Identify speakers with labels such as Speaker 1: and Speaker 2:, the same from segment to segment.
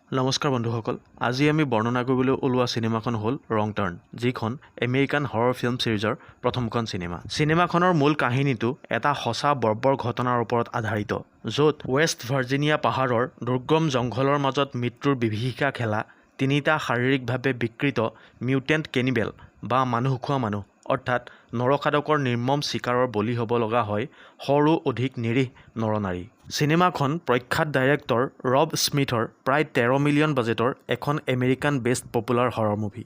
Speaker 1: নমস্কাৰ বন্ধুসকল, আজি আমি বৰ্ণনা কৰিবলৈ ওলোৱা চিনেমাখন হ'ল ৰং টাৰ্ণ, যিখন আমেৰিকান হৰৰ ফিল্ম ছিৰিজৰ প্ৰথমখন চিনেমা। চিনেমাখনৰ মূল কাহিনীটো এটা সঁচা বৰ্বৰ ঘটনাৰ ওপৰত আধাৰিত, য'ত ৱেষ্ট ভাৰ্জিনিয়া পাহাৰৰ দুৰ্গম জংঘলৰ মাজত মৃত্যুৰ বিভীষিকা খেলা তিনিটা শাৰীৰিকভাৱে বিকৃত মিউটেণ্ট কেনিবেল বা মানুহ খোৱা মানুহ, অৰ্থাৎ নৰখাদকৰ নিৰ্মম চিকাৰৰ বলি হ'ব লগা হয় শৰো অধিক নিৰীহ নৰনাৰী। চিনেমাখন প্ৰখ্যাত ডাইৰেক্টৰ ৰব স্মিথৰ প্ৰায় 13 মিলিয়ন বাজেটৰ এখন American based popular horror movie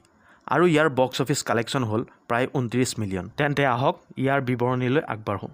Speaker 1: আৰু ইয়াৰ বক্স অফিচ কালেকশ্যন হ'ল প্ৰায় 29 মিলিয়ন। তেন্তে আহক, ইয়াৰ বিৱৰণীলৈ আগবাঢ়োঁ।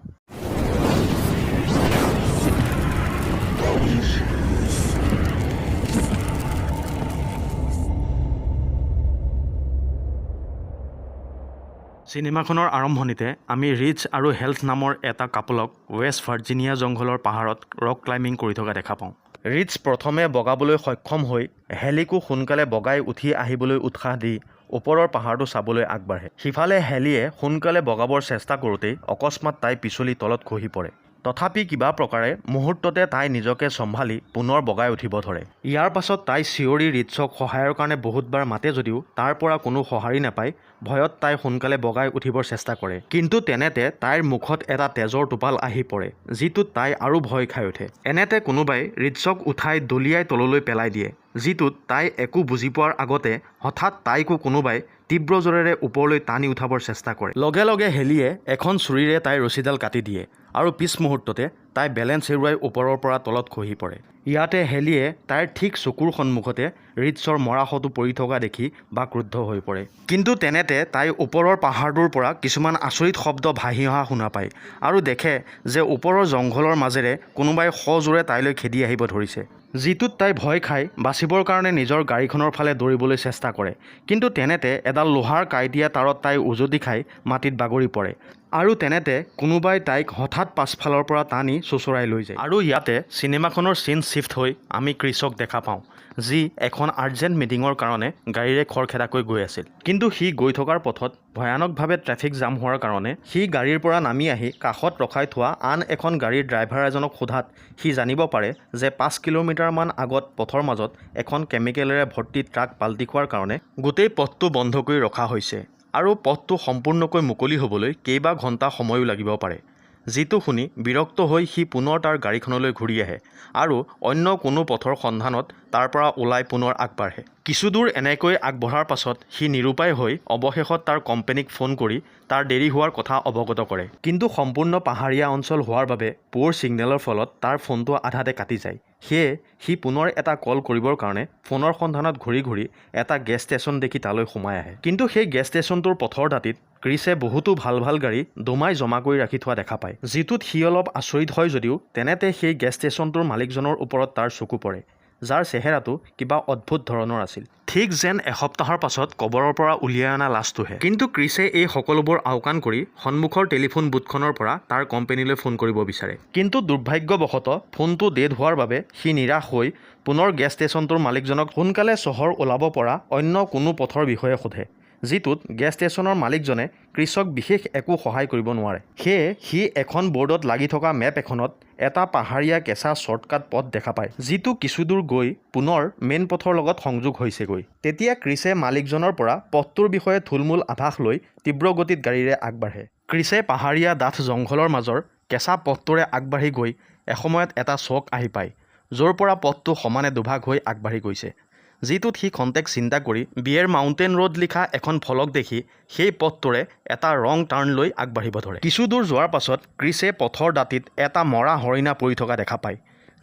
Speaker 1: চিনেমাখনৰ আৰম্ভণিতে আমি ৰিচ আৰু হেলি নামৰ এটা কাপলক ৱেষ্ট ভাৰ্জিনিয়া জংঘলৰ পাহাৰত ৰক ক্লাইম্বিং কৰি থকা দেখা পাওঁ। ৰিচ প্ৰথমে বগাবলৈ সক্ষম হৈ হেলিকো সোনকালে বগাই উঠি আহিবলৈ উৎসাহ দি ওপৰৰ পাহাৰটো চাবলৈ আগবাঢ়ে। সিফালে হেলিয়ে সোনকালে বগাবৰ চেষ্টা কৰোঁতেই অকস্মাত তাই পিছলি তলত খহি পৰে। তথাপি কিবা প্ৰকাৰে মুহূৰ্ততে তাই নিজকে চম্ভালি পুনৰ বগাই উঠিব ধৰে। ইয়াৰ পাছত তাই চিঞৰি ৰিচক সহায়ৰ কাৰণে বহুতবাৰ মাতে যদিও তাৰ পৰা কোনো সঁহাৰি নাপাই ভয়ত তাই সোনকালে বগাই উঠিবৰ চেষ্টা কৰে। কিন্তু তেনেতে তাইৰ মুখত এটা তেজৰ টোপাল আহি পৰে, যিটোত তাই আৰু ভয় খাই উঠে। এনেতে কোনোবাই ৰিচক উঠাই দলিয়াই তললৈ পেলাই দিয়ে, যিটোত তাই একো বুজি পোৱাৰ আগতে হঠাৎ তাইকো কোনোবাই তীব্ৰ জোৰেৰে ওপৰলৈ টানি উঠাবৰ চেষ্টা কৰে। লগে লগে হেলিয়ে এখন চুৰিৰে তাইৰ ৰছীডাল কাটি দিয়ে আৰু পিছ মুহূৰ্ততে তাই বেলেঞ্চ হেৰুৱাই ওপৰৰ পৰা তলত খহি পৰে। ইয়াতে হেলিয়ে তাইৰ ঠিক চকুৰ সন্মুখতে ৰিটছৰ মৰা শটো পৰি থকা দেখি বাকৰুদ্ধ হৈ পৰে। কিন্তু তেনেতে তাই ওপৰৰ পাহাৰটোৰ পৰা কিছুমান আচৰিত শব্দ ভাহি অহা শুনা পায় আৰু দেখে যে ওপৰৰ জংঘলৰ মাজেৰে কোনোবাই সজোৰে তাইলৈ খেদি আহিব ধৰিছে, যিটোত তাই ভয় খাই বাচিবৰ কাৰণে নিজৰ গাড়ীখনৰ ফালে দৌৰিবলৈ চেষ্টা কৰে। কিন্তু তেনেতে এডাল লোহাৰ কাঁইটীয়া তাঁৰত তাই উজুটি খাই মাটিত বাগৰি পৰে আৰু তেনেতে কোনোবাই তাইক হঠাৎ পাছফালৰ পৰা টানি চোঁচৰাই লৈ যায়। আৰু ইয়াতে চিনেমাখনৰ চিন শ্বিফ্ট হৈ আমি ক্ৰিছক দেখা পাওঁ, যি এখন আৰ্জেণ্ট মিটিঙৰ কাৰণে গাড়ীৰে খৰখেদাকৈ গৈ আছিল। কিন্তু সি গৈ থকাৰ পথত ভয়ানকভাৱে ট্ৰেফিক জাম হোৱাৰ কাৰণে সি গাড়ীৰ পৰা নামি আহি কাষত ৰখাই থোৱা আন এখন গাড়ীৰ ড্ৰাইভাৰ এজনক সোধাত সি জানিব পাৰে যে 5 কিলোমিটাৰমান আগত পথৰ মাজত এখন কেমিকেলেৰে ভৰ্তি ট্ৰাক পাল্টি খোৱাৰ কাৰণে গোটেই পথটো বন্ধ কৰি ৰখা হৈছে আৰু পথটো সম্পূৰ্ণকৈ মুকলি হ'বলৈ কেইবা ঘণ্টা সময়ো লাগিব পাৰে। যিটো শুনি বিৰক্ত হৈ সি পুনৰ তাৰ গাড়ীখনলৈ ঘূৰি আহে আৰু অন্য কোনো পথৰ সন্ধানত তাৰ পৰা ওলাই পুনৰ আগবাঢ়ে। কিছুদূৰ এনেকৈ আগবঢ়াৰ পাছত সি নিৰুপায় হৈ অৱশেষত তাৰ কোম্পেনীক ফোন কৰি তাৰ দেৰি হোৱাৰ কথা অৱগত কৰে। কিন্তু সম্পূৰ্ণ পাহাৰীয়া অঞ্চল হোৱাৰ বাবে পুৱৰ ছিগনেলৰ ফলত তাৰ ফোনটো আধাতে কাটি যায়। সেয়ে সি পুনৰ এটা কল কৰিবৰ কাৰণে ফোনৰ সন্ধানত ঘূৰি ঘূৰি এটা গেছ ষ্টেচন দেখি তালৈ সোমাই আহে। কিন্তু সেই গেছ ষ্টেচনটোৰ পথৰ দাঁতিত ক্ৰিছে বহুতো ভাল ভাল গাড়ী দমাই জমা কৰি ৰাখি থোৱা দেখা পায়, যিটোত সি অলপ আচৰিত হয় যদিও তেনেতে সেই গেছ ষ্টেচনটোৰ মালিকজনৰ ওপৰত তাৰ চকু পৰে, যাৰ চেহেৰাটো কিবা অদ্ভুত ধৰণৰ আছিল, ঠিক যেন এসপ্তাহৰ পাছত কবৰৰ পৰা উলিয়াই অনা লাছটোহে। কিন্তু ক্ৰিছে এই সকলোবোৰ আওকাণ কৰি সন্মুখৰ টেলিফোন বুথখনৰ পৰা তাৰ কোম্পেনীলৈ ফোন কৰিব বিচাৰে। কিন্তু দুৰ্ভাগ্যবশতঃ ফোনটো ডেড হোৱাৰ বাবে সি নিৰাশ হৈ পুনৰ গেছ ষ্টেচনটোৰ মালিকজনক সোনকালে চহৰ ওলাব পৰা অন্য কোনো পথৰ বিষয়ে সোধে, যিটোত গেছ ষ্টেচনৰ মালিকজনে ক্ৰিছক বিশেষ একো সহায় কৰিব নোৱাৰে। সেয়ে সি এখন বৰ্ডত লাগি থকা মেপ এখনত এটা পাহাৰীয়া কেঁচা শ্বৰ্টকাট পথ দেখা পায়, যিটো কিছুদূৰ গৈ পুনৰ মেইন পথৰ লগত সংযোগ হৈছেগৈ। তেতিয়া ক্ৰিছে মালিকজনৰ পৰা পথটোৰ বিষয়ে থুলমূল আভাস লৈ তীব্ৰ গতিত গাড়ীৰে আগবাঢ়ে। ক্ৰিছে পাহাৰীয়া ডাঠ জংঘলৰ মাজৰ কেঁচা পথটোৰে আগবাঢ়ি গৈ এসময়ত এটা চক আহি পায়, য'ৰ পৰা পথটো সমানে দুভাগ হৈ আগবাঢ়ি গৈছে, যিটোত সি খন্তেক চিন্তা কৰি বিয়েৰ মাউণ্টেইন ৰোড লিখা এখন ফলক দেখি সেই পথটোৰে এটা ৰং টাৰ্ণ লৈ আগবাঢ়িব ধৰে। কিছু দূৰ যোৱাৰ পাছত ক্ৰিছে পথৰ দাঁতিত এটা মৰা হৰিণা পৰি থকা দেখা পায়,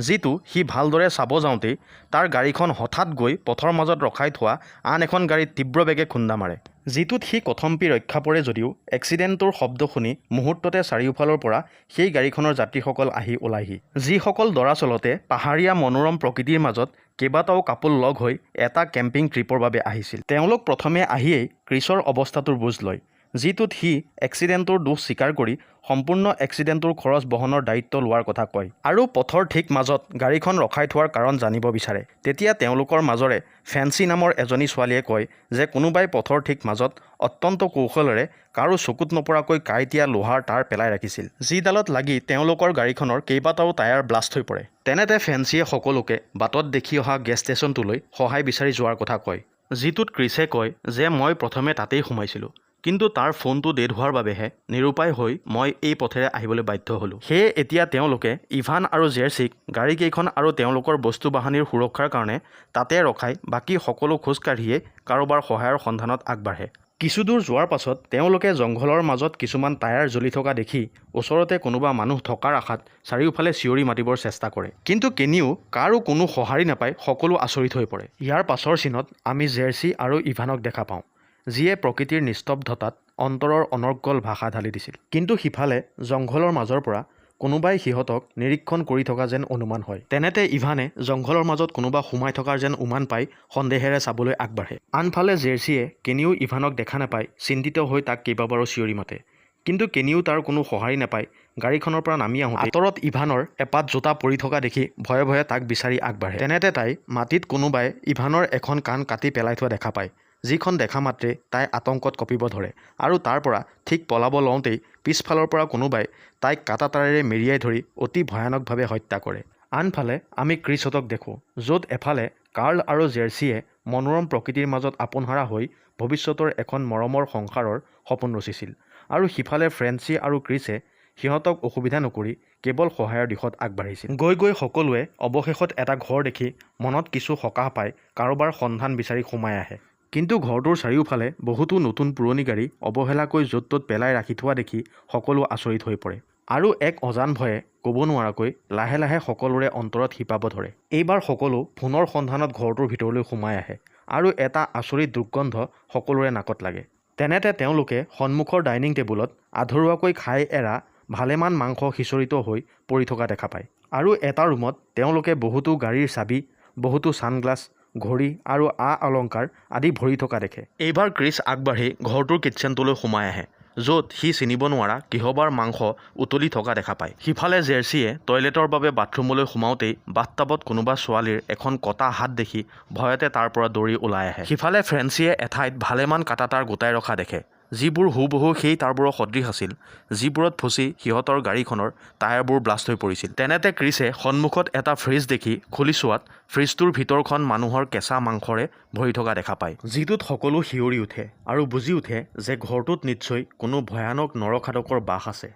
Speaker 1: যিটো সি ভালদৰে চাব যাওঁতেই তাৰ গাড়ীখন হঠাৎ গৈ পথৰ মাজত ৰখাই থোৱা আন এখন গাড়ীত তীব্ৰ বেগে খুন্দা মাৰে, যিটোত সি কথমপি ৰক্ষা পৰে যদিও এক্সিডেণ্টটোৰ শব্দ শুনি মুহূৰ্ততে চাৰিওফালৰ পৰা সেই গাড়ীখনৰ যাত্ৰীসকল আহি ওলায়হি, যিসকল দৰাচলতে পাহাৰীয়া মনোৰম প্ৰকৃতিৰ মাজত কেইবাটাও কাপল লগ হৈ এটা কেম্পিং ট্ৰিপৰ বাবে আহিছিল। তেওঁলোক প্ৰথমে আহিয়েই ক্ৰিছৰ অৱস্থাটোৰ বুজ লয়। যিটোত সি এক্সিডেণ্টটোৰ দোষ স্বীকাৰ কৰি সম্পূৰ্ণ এক্সিডেণ্টটোৰ খৰচ বহনৰ দায়িত্ব লোৱাৰ কথা কয় আৰু পথৰ ঠিক মাজত গাড়ীখন ৰখাই থোৱাৰ কাৰণ জানিব বিচাৰে। তেতিয়া তেওঁলোকৰ মাজৰে ফেঞ্চি নামৰ এজনী ছোৱালীয়ে কয় যে কোনোবাই পথৰ ঠিক মাজত অত্যন্ত কৌশলেৰে কাৰো চকুত নপৰাকৈ কাঁইটীয়া লোহাৰ তাঁৰ পেলাই ৰাখিছিল, যিডালত লাগি তেওঁলোকৰ গাড়ীখনৰ কেইবাটাও টায়াৰ ব্লাষ্ট হৈ পৰে। তেনেতে ফেঞ্চিয়ে সকলোকে বাটত দেখি অহা গেছ ষ্টেচনটোলৈ সহায় বিচাৰি যোৱাৰ কথা কয়, যিটোত ক্ৰিছে কয় যে মই প্ৰথমে তাতেই সোমাইছিলোঁ, কিন্তু তাৰ ফোনটো ডেড হোৱাৰ বাবেহে নিৰুপায় হৈ মই এই পথেৰে আহিবলৈ বাধ্য হ'লোঁ। সেয়ে এতিয়া তেওঁলোকে ইভান আৰু জেৰ্চিক গাড়ীকেইখন আৰু তেওঁলোকৰ বস্তু বাহানিৰ সুৰক্ষাৰ কাৰণে তাতে ৰখাই বাকী সকলো খোজকাঢ়িয়েই কাৰোবাৰ সহায়ৰ সন্ধানত আগবাঢ়ে। কিছুদূৰ যোৱাৰ পাছত তেওঁলোকে জংঘলৰ মাজত কিছুমান টায়াৰ জ্বলি থকা দেখি ওচৰতে কোনোবা মানুহ থকাৰ আশাত চাৰিওফালে চিঞৰি মাতিবৰ চেষ্টা কৰে, কিন্তু কেনিও কাৰো কোনো সঁহাৰি নাপাই সকলো আচৰিত হৈ পৰে। ইয়াৰ পাছৰ চিনত আমি জেৰ্চি আৰু ইভানক দেখা পাওঁ, যিয়ে প্ৰকৃতিৰ নিস্তব্ধতাত অন্তৰৰ অনৰ্গল ভাষা ঢালি দিছিল। কিন্তু সিফালে জংঘলৰ মাজৰ পৰা কোনোবাই সিহঁতক নিৰীক্ষণ কৰি থকা যেন অনুমান হয়। তেনেতে ইভানে জংঘলৰ মাজত কোনোবা সোমাই থকাৰ যেন উমান পাই সন্দেহেৰে চাবলৈ আগবাঢ়ে। আনফালে জেৰ্চিয়ে কেনিও ইভানক দেখা নাপাই চিন্তিত হৈ তাক কেইবাবাৰো চিঞৰি মাতে, কিন্তু কেনিও তাৰ কোনো সঁহাৰি নাপাই গাড়ীখনৰ পৰা নামি আহোঁতে আঁতৰত ইভানৰ এপাত জোতা পৰি থকা দেখি ভয়ে ভয়ে তাক বিচাৰি আগবাঢ়ে। তেনেতে তাই মাটিত কোনোবাই ইভানৰ এখন কাণ কাটি পেলাই থোৱা দেখা পায়, যিখন দেখা মাত্ৰেই তাই আতংকত কঁপিব ধৰে আৰু তাৰ পৰা ঠিক পলাব লওঁতেই পিছফালৰ পৰা কোনোবাই তাইক কাঁটাতাঁৰেৰে মেৰিয়াই ধৰি অতি ভয়ানকভাৱে হত্যা কৰে। আনফালে আমি ক্ৰিছহঁতক দেখোঁ, য'ত এফালে কাৰ্ল আৰু জেৰ্চিয়ে মনোৰম প্ৰকৃতিৰ মাজত আপোনহাৰা হৈ ভৱিষ্যতৰ এখন মৰমৰ সংসাৰৰ সপোন ৰচিছিল আৰু সিফালে ফ্ৰেঞ্চি আৰু ক্ৰিছে সিহঁতক অসুবিধা নকৰি কেৱল সহায়ৰ দিশত আগবাঢ়িছিল। গৈ গৈ সকলোৱে অৱশেষত এটা ঘৰ দেখি মনত কিছু সকাহ পাই কাৰোবাৰ সন্ধান বিচাৰি সোমাই আহে। কিন্তু ঘৰটোৰ চাৰিওফালে বহুতো নতুন পুৰণি গাড়ী অৱহেলাকৈ য'ত ত'ত পেলাই ৰাখি থোৱা দেখি সকলো আচৰিত হৈ পৰে আৰু এক অজান ভয়ে ক'ব নোৱাৰাকৈ লাহে লাহে সকলোৰে অন্তৰত শিপাব ধৰে। এইবাৰ সকলো ফোনৰ সন্ধানত ঘৰটোৰ ভিতৰলৈ সোমাই আহে আৰু এটা আচৰিত দুৰ্গন্ধ সকলোৰে নাকত লাগে। তেনেতে তেওঁলোকে সন্মুখৰ ডাইনিং টেবুলত আধৰুৱাকৈ খাই এৰা ভালেমান মাংস সিঁচৰিত হৈ পৰি থকা দেখা পায় আৰু এটা ৰুমত তেওঁলোকে বহুতো গাড়ীৰ চাবি, বহুতো ছানগ্লাছ, ঘড়ী আৰু আ-অলংকাৰ আদি ভৰি থকা দেখে। এইবাৰ ক্ৰিছ আগবাঢ়ি ঘৰটোৰ কিটচেনটোলৈ সোমাই আহে, য'ত সি চিনিব নোৱাৰা কিহবাৰ মাংস উতলি থকা দেখা পায়। সিফালে জেৰ্চিয়ে টয়লেটৰ বাবে বাথৰুমলৈ সোমাওঁতেই বাথটাবত কোনোবা ছোৱালীৰ এখন কটা হাত দেখি ভয়তে তাৰ পৰা দৌৰি ওলাই আহে। সিফালে ফ্ৰেঞ্চিয়ে এঠাইত ভালেমান কাঁটাতাঁৰ গোটাই ৰখা দেখে, যিবোৰ হুবহু সেই তাঁৰবোৰৰ সদৃশ আছিল যিবোৰত ফচি সিহঁতৰ গাড়ীখনৰ টায়াৰবোৰ ব্লাষ্ট হৈ পৰিছিল। তেনেতে ক্ৰিছে সন্মুখত এটা ফ্ৰিজ দেখি খুলি চোৱাত ফ্ৰিজটোৰ ভিতৰখন মানুহৰ কেঁচা মাংসৰে ভৰি থকা দেখা পায়, যিটোত সকলো শিয়ৰি উঠে আৰু বুজি উঠে যে ঘৰটোত নিশ্চয় কোনো ভয়ানক নৰখাদকৰ বাস আছে।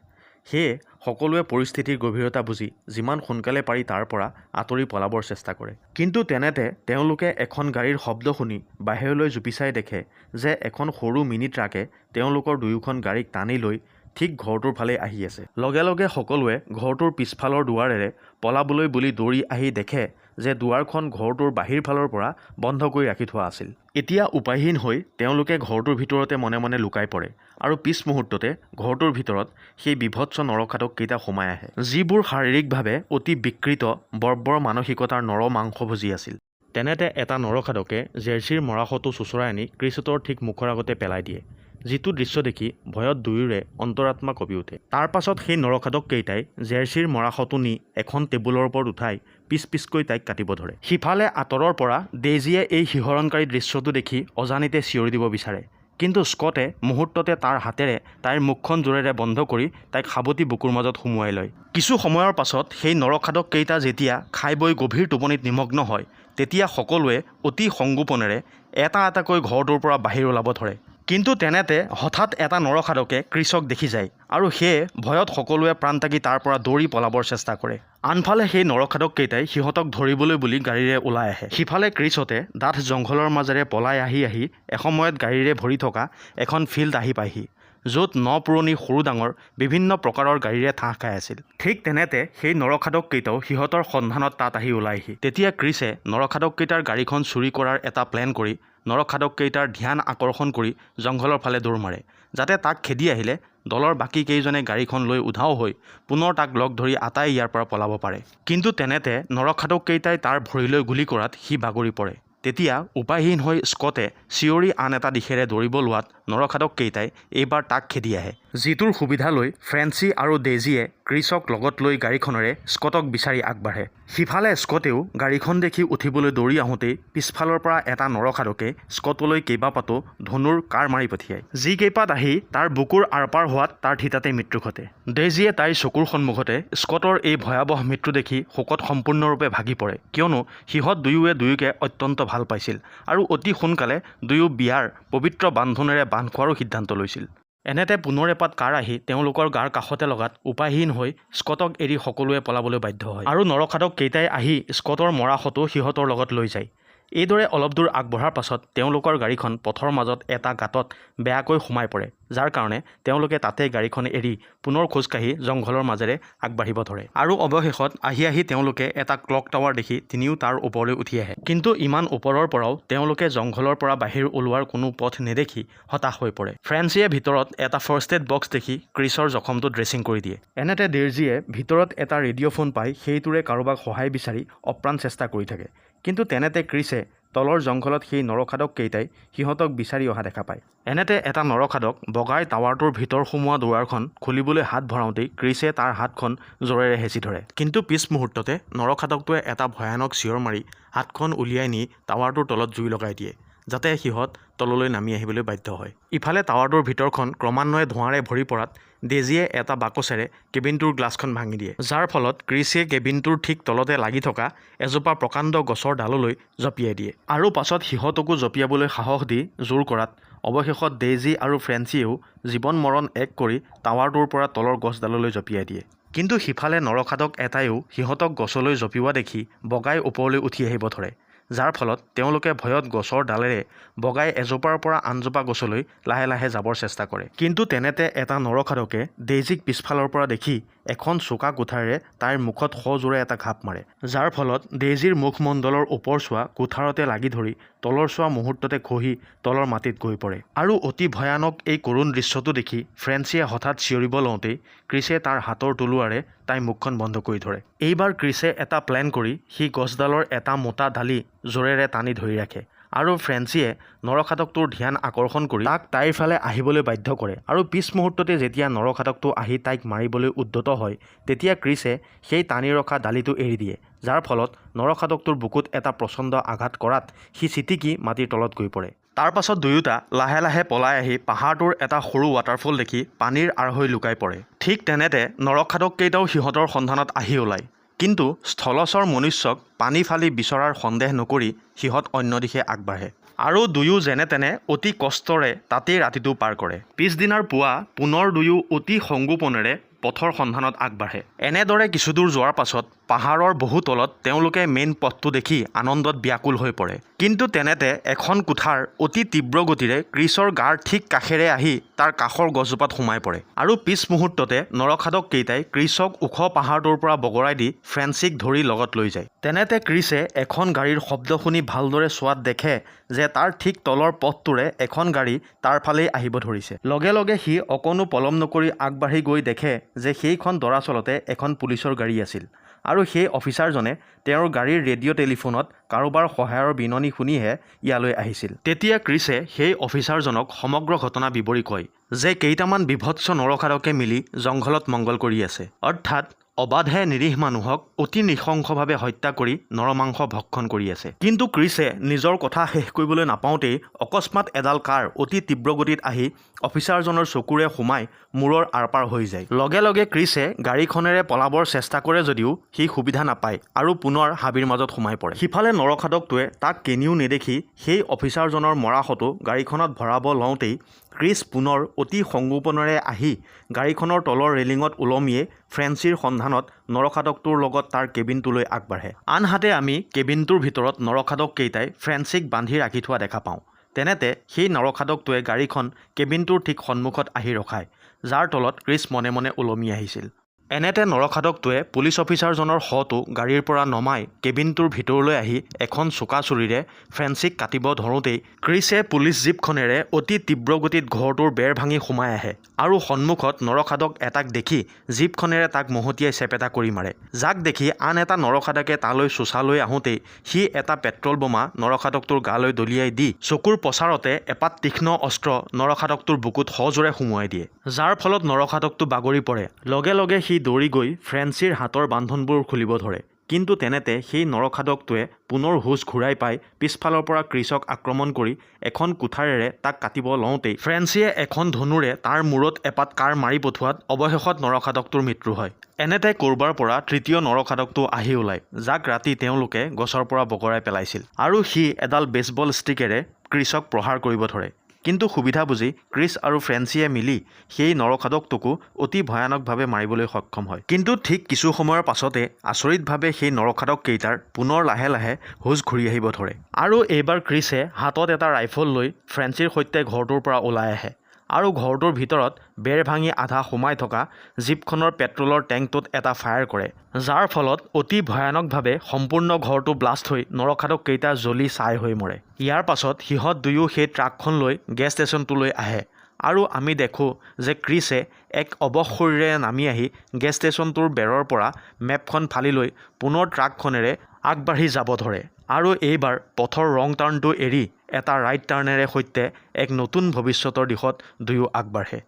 Speaker 1: সেয়ে সকলোৱে পৰিস্থিতিৰ গভীৰতা বুজি যিমান সোনকালে পাৰি তাৰ পৰা আঁতৰি পলাবৰ চেষ্টা কৰে। কিন্তু তেনেতে তেওঁলোকে এখন গাড়ীৰ শব্দ শুনি বাহিৰলৈ জুপি চাই দেখে যে এখন সৰু মিনি ট্ৰাকে তেওঁলোকৰ দুয়োখন গাড়ীক টানি লৈ ঠিক ঘৰটোৰ ফালেই আহি আছে। লগে লগে সকলোৱে ঘৰটোৰ পিছফালৰ দুৱাৰেৰে পলাবলৈ বুলি দৌৰি আহি দেখে যে দুৱাৰখন ঘৰটোৰ বাহিৰ ফালৰ পৰা বন্ধ কৰি ৰাখি থোৱা আছিল। এতিয়া উপায়হীন হৈ তেওঁলোকে ঘৰটোৰ ভিতৰতে মনে মনে লুকাই পৰে আৰু পিছ মুহূৰ্ততে ঘৰটোৰ ভিতৰত সেই বীভৎস নৰখাদককেইটা সোমাই আহে, যিবোৰ শাৰীৰিকভাৱে অতি বিকৃত বৰ্বৰ মানসিকতাৰ নৰ মাংসভোজী আছিল। তেনেতে এটা নৰখাদকে জেৰ্চিৰ মৰাশটো চোঁচৰাই আনি ক্ৰিছহঁতৰ ঠিক মুখৰ আগতে পেলাই দিয়ে, যিটো দৃশ্য দেখি ভয়ত দুয়োৰে অন্তৰাত্মা কঁপি উঠে। তাৰ পাছত সেই নৰখাদককেইটাই জেৰ্চিৰ মৰাশটো নি এখন টেবুলৰ ওপৰত উঠাই পিচ পিচকৈ তাইক কাটিব ধৰে। সিফালে আঁতৰৰ পৰা ডেইজীয়ে এই শিহৰণকাৰী দৃশ্যটো দেখি অজানিতে চিঞৰি দিব বিচাৰে, কিন্তু স্কটে মুহূৰ্ততে তাৰ হাতেৰে তাইৰ মুখখন জোৰেৰে বন্ধ কৰি তাইক সাৱটি বুকুৰ মাজত সুমুৱাই লয়। কিছু সময়ৰ পাছত সেই নৰখাদককেইটা যেতিয়া খাই বৈ গভীৰ টোপনিত নিমগ্ন হয়, তেতিয়া সকলোৱে অতি সংগোপনেৰে এটা এটাকৈ ঘৰটোৰ পৰা বাহিৰ ওলাব ধৰে। কিন্তু তেনেতে হঠাৎ এটা নৰখাদকে ক্ৰিছক দেখি যায় আৰু সেয়ে ভয়ত সকলোৱে প্ৰাণ ত্যাগি তাৰ পৰা দৌৰি পলাবৰ চেষ্টা কৰে। আনফালে সেই নৰখাদককেইটাই সিহঁতক ধৰিবলৈ বুলি গাড়ীৰে ওলাই আহে। সিফালে ক্ৰিছহঁতে ডাঠ জংঘলৰ মাজেৰে পলাই আহি আহি এসময়ত গাড়ীৰে ভৰি থকা এখন ফিল্ড আহি পায়হি, য'ত ন পুৰণি সৰু ডাঙৰ বিভিন্ন প্ৰকাৰৰ গাড়ীৰে ঠাহ খাই আছিল। ঠিক তেনেতে সেই নৰখাদককেইটাও সিহঁতৰ সন্ধানত তাত আহি ওলায়হি। তেতিয়া ক্ৰিছে নৰখাদককেইটাৰ গাড়ীখন চুৰি কৰাৰ এটা প্লেন কৰি নৰখাদককেইটাৰ ধ্যান আকৰ্ষণ কৰি জংঘলৰ ফালে দৌৰ মাৰে, যাতে তাক খেদি আহিলে দলৰ বাকী কেইজনে গাড়ীখন লৈ উধাও হৈ পুনৰ তাক লগ ধৰি আটাই ইয়াৰ পৰা পলাব পাৰে। কিন্তু তেনেতে নৰখাদককেইটাই তাৰ ভৰিলৈ গুলী কৰাত সি বাগৰি পৰে। তেতিয়া উপায়হীন হৈ স্কটে চিঞৰি আন এটা দিশেৰে দৌৰিব লোৱাত নৰখাদককেইটাই এইবাৰ তাক খেদি আহে, যিটোৰ সুবিধা লৈ ফ্ৰেঞ্চি আৰু ডেইজিয়ে ক্ৰিছক লগত লৈ গাড়ীখনেৰে স্কটক বিচাৰি আগবাঢ়ে। সিফালে স্কটেও গাড়ীখন দেখি উঠিবলৈ দৌৰি আহোঁতেই পিছফালৰ পৰা এটা নৰখাদকে স্কটলৈ কেইবাপাতো ধনুৰ কাঁড় মাৰি পঠিয়ায়, যিকেইপাত আহি তাৰ বুকুৰ আৰপাৰ হোৱাত তাৰ থিতাতে মৃত্যু ঘটে। ডেইজিয়ে তাইৰ চকুৰ সন্মুখতে স্কটৰ এই ভয়াৱহ মৃত্যু দেখি শোকত সম্পূৰ্ণৰূপে ভাগি পৰে, কিয়নো সিহঁত দুয়োৱে দুয়োকে অত্যন্ত ভাল পাইছিল আৰু অতি সোনকালে দুয়ো বিয়াৰ পবিত্ৰ বান্ধোনেৰে বান্ধ খোৱাৰো সিদ্ধান্ত লৈছিল। এনেতে পুনৰ এপাত কাঁড় আহি তেওঁলোকৰ গাৰ কাষতে লগাত উপায়হীন হৈ স্কটক এৰি সকলোৱে পলাবলৈ বাধ্য হয় আৰু নৰখাদক কেইটাই আহি স্কটৰ মৰাশটো সিহঁতৰ লগত লৈ যায়। এইদৰে অলপ দূৰ আগবঢ়াৰ পাছত তেওঁলোকৰ গাড়ীখন পথৰ মাজত এটা গাঁতত বেয়াকৈ সোমাই পৰে, যাৰ কাৰণে তেওঁলোকে তাতে গাড়ীখন এৰি পুনৰ খোজকাঢ়ি জংঘলৰ মাজেৰে আগবাঢ়িব ধৰে আৰু অৱশেষত আহি আহি তেওঁলোকে এটা ক্লক টাৱাৰ দেখি তিনিও তাৰ ওপৰলৈ উঠি আহে। কিন্তু ইমান ওপৰৰ পৰাও তেওঁলোকে জংঘলৰ পৰা বাহিৰ ওলোৱাৰ কোনো পথ নেদেখি হতাশ হৈ পৰে। ফ্ৰেঞ্চিয়ে ভিতৰত এটা ফাৰ্ষ্ট এইড বক্স দেখি ক্ৰিছৰ জখমটো ড্ৰেছিং কৰি দিয়ে। এনেতে ডেইজিয়ে ভিতৰত এটা ৰেডিঅ' ফোন পাই সেইটোৰে কাৰোবাক সহায় বিচাৰি অপ্ৰাণ চেষ্টা কৰি থাকে। কিন্তু তেনেতে ক্ৰিছে তলৰ জংঘলত সেই নৰখাদক কেইটাই সিহঁতক বিচাৰি অহা দেখা পায়। এনেতে এটা নৰখাদক বগাই টাৱাৰটোৰ ভিতৰ সোমোৱা দুৱাৰখন খুলিবলৈ হাত ভৰাওঁতেই ক্ৰিছে তাৰ হাতখন জোৰেৰে হেঁচি ধৰে। কিন্তু পিছ মুহূৰ্ততে নৰখাদকটোৱে এটা ভয়ানক চিঞৰ মাৰি হাতখন উলিয়াই নি টাৱাৰটোৰ তলত জুই লগাই দিয়ে, যাতে সিহঁত তললৈ নামি আহিবলৈ বাধ্য হয়। ইফালে টাৱাৰটোৰ ভিতৰখন ক্ৰমান্বয়ে ধোঁৱাৰে ভৰি পৰাত ডেইজিয়ে এটা বাকচেৰে কেবিনটোৰ গ্লাছখন ভাঙি দিয়ে, যাৰ ফলত ক্ৰিছে কেবিনটোৰ ঠিক তলতে লাগি থকা এজোপা প্ৰকাণ্ড গছৰ ডাললৈ জঁপিয়াই দিয়ে আৰু পাছত সিহঁতকো জঁপিয়াবলৈ সাহস দি জোৰ কৰাত অৱশেষত ডেইজি আৰু ফ্ৰেঞ্চিয়েও জীৱন মৰণ এক কৰি টাৱাৰটোৰ পৰা তলৰ গছডাললৈ জঁপিয়াই দিয়ে। কিন্তু সিফালে নৰখাদক এটাইও সিহঁতক গছলৈ জঁপিওৱা দেখি বগাই ওপৰলৈ উঠি আহিব ধৰে, যাৰ ফলত তেওঁলোকে ভয়ত গছৰ ডালেৰে বগাই এজোপাৰ পৰা আনজোপা গছলৈ লাহে লাহে যাবৰ চেষ্টা কৰে। কিন্তু তেনেতে এটা নৰখাদকে ডেইজিক পিছফালৰ পৰা দেখি এখন চোকা কুঠাৰেৰে তাইৰ মুখত সজোৰে এটা ঘাপ মাৰে, যাৰ ফলত ডেইজিৰ মুখমণ্ডলৰ ওপৰছোৱা কুঠাৰতে লাগি ধৰি তলৰছোৱা মুহূৰ্ততে খহি তলৰ মাটিত গৈ পৰে। আৰু অতি ভয়ানক এই কৰুণ দৃশ্যটো দেখি ফ্ৰেঞ্চিয়ে হঠাৎ চিঞৰিব লওঁতেই ক্ৰিছে তাৰ হাতৰ তলুৱাৰে তাইৰ মুখখন বন্ধ কৰি ধৰে। এইবাৰ ক্ৰিছে এটা প্লেন কৰি সি গছডালৰ এটা মোটা ডালি জোৰেৰে টানি ধৰি ৰাখে আৰু ফ্ৰেঞ্চিয়ে নৰখাদকটোৰ ধ্যান আকৰ্ষণ কৰি তাক তাইৰ ফালে আহিবলৈ বাধ্য কৰে আৰু পিছ মুহূৰ্ততে যেতিয়া নৰখাদকটো আহি তাইক মাৰিবলৈ উদ্যত হয়, তেতিয়া ক্ৰিছে সেই টানি ৰখা ডালিটো এৰি দিয়ে, যাৰ ফলত নৰখাদকটোৰ বুকুত এটা প্ৰচণ্ড আঘাত কৰাত সি ছিটিকি মাটিৰ তলত গৈ পৰে। তাৰ পাছত দুয়োটা লাহে লাহে পলাই আহি পাহাৰটোৰ এটা সৰু ৱাটাৰফল দেখি পানীৰ আঁৰ হৈ লুকাই পৰে। ঠিক তেনেতে নৰখাদককেইটাও সিহঁতৰ সন্ধানত আহি ওলায়, কিন্তু স্থলচৰ মনুষ্যক পানী ফালি বিচৰাৰ সন্দেহ নকৰি সিহঁত অন্য দিশে আগবাঢ়ে আৰু দুয়ো যেনে তেনে অতি কষ্টৰে তাতেই ৰাতিটো পাৰ কৰে। পিছদিনাৰ পুৱা পুনৰ দুয়ো অতি সংগোপনেৰে পথৰ সন্ধানত আগবাঢ়ে। এনেদৰে কিছুদূৰ যোৱাৰ পাছত পাহাৰৰ বহু তলত তেওঁলোকে মেইন পথটো দেখি আনন্দত ব্যাকুল হৈ পৰে। কিন্তু তেনেতে এখন কুঠাৰ অতি তীব্ৰ গতিৰে ক্ৰিছৰ গাৰ ঠিক কাষেৰে আহি তাৰ কাষৰ গছজোপাত সোমাই পৰে আৰু পিছ মুহূৰ্ততে নৰখাদক কেইটাই ক্ৰিছক ওখ পাহাৰটোৰ পৰা বগৰাই দি ফ্ৰেঞ্চিক ধৰি লগত লৈ যায়। তেনেতে ক্ৰিছে এখন গাড়ীৰ শব্দ শুনি ভালদৰে চোৱাত দেখে যে তাৰ ঠিক তলৰ পথটোৰে এখন গাড়ী তাৰ ফালেই আহিব ধৰিছে। লগে লগে সি অকণো পলম নকৰি আগবাঢ়ি গৈ দেখে যে সেইখন দৰাচলতে এখন পুলিচৰ গাড়ী আছিল আৰু সেই অফিচাৰজনে তেওঁৰ গাড়ীৰ ৰেডিঅ' টেলিফোনত কাৰোবাৰ সহায়ৰ বিননি শুনিহে ইয়ালৈ আহিছিল। তেতিয়া ক্ৰিছে সেই অফিচাৰজনক সমগ্ৰ ঘটনা বিৱৰি কয় যে কেইটামান বীভৎস নৰখাদকে মিলি জংঘলত মংগল কৰি আছে, অৰ্থাৎ অবাধে নিৰীহ মানুহক অতি নৃশংসভাৱে হত্যা কৰি নৰমাংস ভক্ষণ কৰি আছে। কিন্তু ক্ৰিছে নিজৰ কথা শেষ কৰিবলৈ নাপাওঁতেই অকস্মাত এডাল কাঁড় অতি তীব্ৰ গতিত আহি অফিচাৰজনৰ চকুৰে সোমাই মূৰৰ আৰপাৰ হৈ যায়। লগে লগে ক্ৰিছে গাড়ীখনেৰে পলাবৰ চেষ্টা কৰে যদিও সি সুবিধা নাপায় আৰু পুনৰ হাবিৰ মাজত সোমাই পৰে। সিফালে নৰখাদকটোৱে তাক কেনিও নেদেখি সেই অফিচাৰজনৰ মৰাশটো গাড়ীখনত ভৰাব লওঁতেই ক্ৰিছ পুনৰ অতি সংগোপনেৰে আহি গাড়ীখনৰ তলৰ ৰেলিঙত ওলমিয়ে ফ্ৰেঞ্চিৰ সন্ধানত নৰখাদকটোৰ লগত তাৰ কেবিনটোলৈ আগবাঢ়ে। আনহাতে আমি কেবিনটোৰ ভিতৰত নৰখাদক কেইটাই ফ্ৰেঞ্চিক বান্ধি ৰাখি থোৱা দেখা পাওঁ। তেনেতে সেই নৰখাদকটোৱে গাড়ীখন কেবিনটোৰ ঠিক সন্মুখত আহি ৰখায়, যাৰ তলত ক্ৰিছ মনে মনে ওলমি আহিছিল। এনেতে নৰখাদকটোৱে পুলিচ অফিচাৰজনৰ শটো গাড়ীৰ পৰা নমাই কেবিনটোৰ ভিতৰলৈ আহি এখন চোকা চুৰিৰে ফ্ৰেঞ্চিক কাটিব ধৰোঁতেই ক্ৰিছে পুলিচ জীপখনেৰে অতি তীব্ৰ গতিত ঘৰটোৰ বেৰ ভাঙি সোমাই আহে আৰু সন্মুখত নৰখাদক এটাক দেখি জীপখনেৰে তাক মহতিয়াই চেপেটা কৰি মাৰে, যাক দেখি আন এটা নৰখাদকে তালৈ চোঁচা লৈ আহোঁতেই সি এটা পেট্ৰল বোমা নৰখাদকটোৰ গালৈ দলিয়াই দি চকুৰ পচাৰতে এপাত তীক্ষ্ণ অস্ত্ৰ নৰখাদকটোৰ বুকুত সজোৰে সুমুৱাই দিয়ে, যাৰ ফলত নৰখাদকটো বাগৰি পৰে। লগে লগে সি দৌৰি গৈ ফ্ৰেঞ্চিৰ হাতৰ বান্ধোনবোৰ খুলিব ধৰে। কিন্তু তেনেতে সেই নৰখাদকটোৱে পুনৰ হুঁচ ঘূৰাই পাই পিছফালৰ পৰা ক্ৰিছক আক্ৰমণ কৰি এখন কুঠাৰেৰে তাক কাটিব লওঁতেই ফ্ৰেঞ্চিয়ে এখন ধনুৰে তাৰ মূৰত এপাত কাঁড় মাৰি পঠোৱাত অৱশেষত নৰখাদকটোৰ মৃত্যু হয়। এনেতে ক'ৰবাৰ পৰা তৃতীয় নৰখাদকটো আহি ওলায়, যাক ৰাতি তেওঁলোকে গছৰ পৰা বগৰাই পেলাইছিল, আৰু সি এডাল বেছবল ষ্টিকেৰে ক্ৰিছক প্ৰহাৰ কৰিব ধৰে। কিন্তু সুবিধা বুজি ক্ৰিছ আৰু ফ্ৰেঞ্চিয়ে মিলি সেই নৰখাদকটোকো অতি ভয়ানকভাৱে মাৰিবলৈ সক্ষম হয়। কিন্তু ঠিক কিছু সময়ৰ পাছতে আচৰিতভাৱে সেই নৰখাদককেইটাৰ পুনৰ লাহে লাহে হুঁচ ঘূৰি আহিব ধৰে আৰু এইবাৰ ক্ৰিছে হাতত এটা ৰাইফল লৈ ফ্ৰেঞ্চিৰ সৈতে ঘৰটোৰ পৰা ওলাই আহে আৰু ঘৰটোৰ ভিতৰত বেৰ ভাঙি আধা সোমাই থকা জীপখনৰ পেট্ৰলৰ টেংকটোত এটা ফায়াৰ কৰে, যাৰ ফলত অতি ভয়ানকভাৱে সম্পূৰ্ণ ঘৰটো ব্লাষ্ট হৈ নৰখাদককেইটা জ্বলি ছাই হৈ মৰে। ইয়াৰ পাছত সিহঁত দুয়ো সেই ট্ৰাকখন লৈ গেছ ষ্টেচনটোলৈ আহে আৰু আমি দেখোঁ যে ক্ৰিছে এক অৱশ শৰীৰেৰে নামি আহি গেছ ষ্টেচনটোৰ বেৰৰ পৰা মেপখন ফালি লৈ পুনৰ ট্ৰাকখনেৰে আগবাঢ়ি যাব ধৰে আৰু এইবাৰ পথৰ ৰং টাৰ্ণটো এৰি এটা ৰাইট টাৰ্ণেৰে সৈতে এক নতুন ভৱিষ্যতৰ দিশত দুয়ো আগবাঢ়ে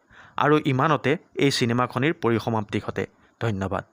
Speaker 1: আৰু ইমানতে এই চিনেমাখনিৰ পৰিসমাপ্তি ঘটে। ধন্যবাদ।